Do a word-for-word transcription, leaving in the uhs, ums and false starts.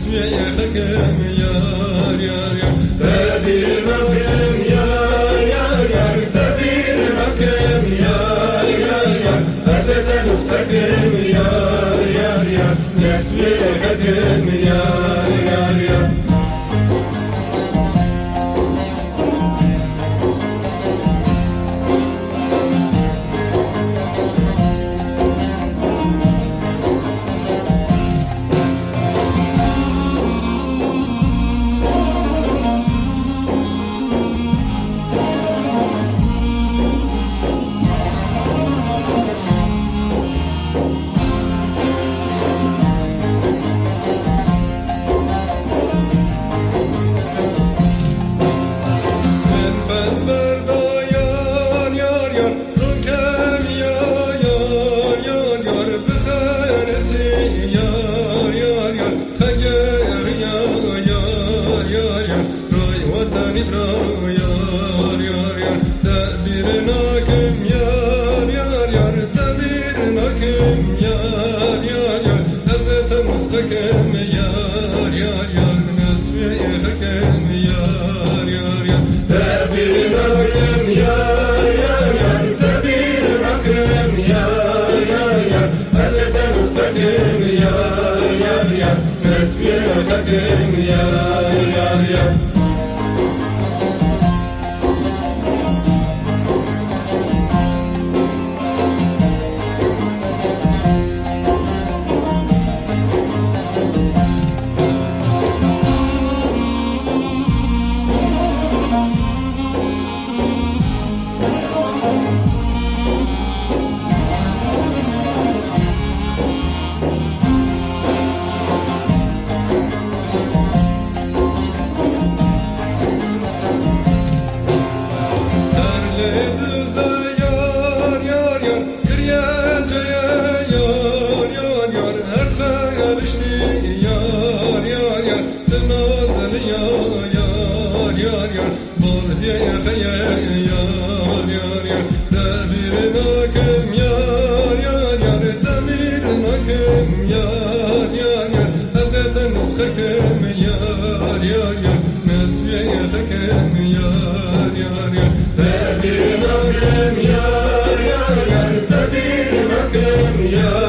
Xekim yar, yar, yar. Te bîr nakim yar, yar, yar. Te bîr nakim yar, yar, yar. Ez ê te nusxe kim yar, yar, yar. Nesiyê xekim yar, yar, yar. Xekim yar, yar, yar. Ez ê te nusxe kim yar, yar, yar. Nesiyê xekim yar, yar, yar. Te bîr nakim yar, yar, yar. Te bîr nakim yar, yar, yar. Ez ê te nusxe kim yar, yar, yar. Nesiyê xekim yar, yar, yar. Her lê dize yar, yar, yar, kiriye ceye yar, yar, yar, her xeyaliştî yar, yar, yar, tu nazeliya yar, yar, yar, bordiyê xeye yar, yar, yar, te bîr nakim yar, yar, yar, te bîr nakim yar, yar, yar, ez ê te nusxe kim yar, yar, yar. Nesiyê xekim yar, yar, yar. Te bîr nakim yar, yar, yar. Te bîr nakim yar,